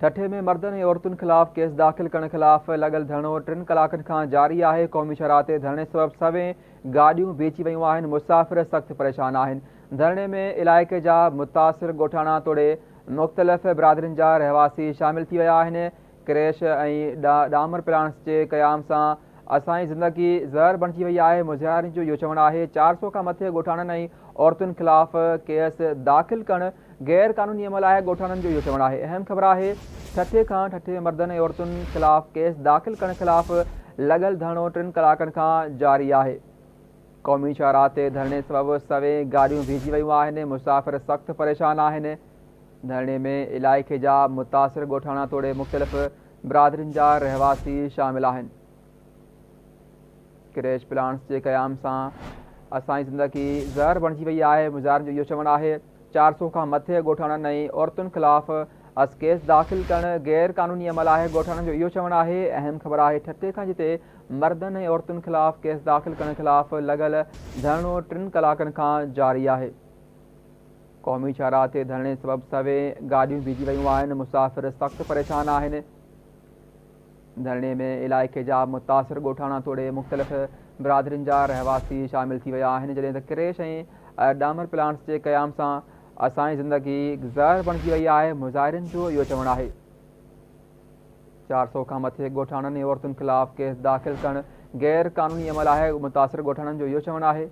ٺٽي ۾ مردن ۽ عورتن خلاف ڪيس داخل ڪرڻ خلاف لڳل ڌرڻو ٽن ڪلاڪن کان جاري آهي، قومي شاهراهه تي ڌرڻي سبب سوين گاڏيون بيهجي ويون آهن، مسافر سخت پريشان آهن، ڌرڻي ۾ علائقي جا متاثر ڳوٺاڻا توڙي مختلف برادرين جا رهواسي شامل ٿي ويا آهن، ڪريش ۽ ڏامر پلانٽس جي قيام سان اسان جي زندگي زهر بڻجي وئي آهي، مظاهرين جو اهو چوڻ آهي 400 کان مٿي ڳوٺاڻن ۽ عورتن خلاف ڪيس داخل ڪرڻ غير قانوني عمل آهي، ڳوٺاڻن جو اهو چوڻ آهي. اهم خبر آهي ٺٽي کان ٺٽي ۾ مردن ۽ عورتن خلاف ڪيس داخل ڪرڻ خلاف لڳل ڌرڻو ٽن ڪلاڪن کان جاري آهي. قومي شاهراهه تي ڌرڻي سبب سوين گاڏيون بيهجي ويون آهن، مسافر سخت پريشان آهن. ڌرڻي ۾ علائقي جا متاثر ڳوٺاڻا توڙي مختلف برادرين جا رهواسي شامل آهن. ڪريش پلانٽس جي قيام سان اسان جي زندگي زهر بڻجي وئي آهي، مظاهرين جو اهو چوڻ آهي 400 کان مٿي ڳوٺاڻن ۽ عورتن خلاف اس ڪيس داخل ڪرڻ غير قانوني عمل آهي، ڳوٺاڻن جو اهو چوڻ آهي اهم خبر آهي ٺٽي کان جتي مردن ۽ عورتن خلاف ڪيس داخل ڪرڻ خلاف لڳل ڌرڻو ٽن ڪلاڪن کان جاري آهي. قومي شاهراهه تي ڌرڻي سبب سوين گاڏيون بيهجي ويون آهن، مسافر سخت پريشان آهن. ڌرڻي ۾ علائقي جا متاثر ڳوٺاڻا توڙي مختلف برادرين جا رهواسي شامل ٿي ويا آهن، جڏهن ته ڪريش ۽ ڏامر پلانٽس جي قيام سان اسان جي زندگي زهر بڻجي وئي آهي، مظاهرين جو اهو چوڻ آهي. 400 کان مٿي ڳوٺاڻن ۽ عورتن خلاف ڪيس داخل ڪرڻ غير قانوني عمل آهي، متاثر ڳوٺاڻن جو اهو چوڻ آهي.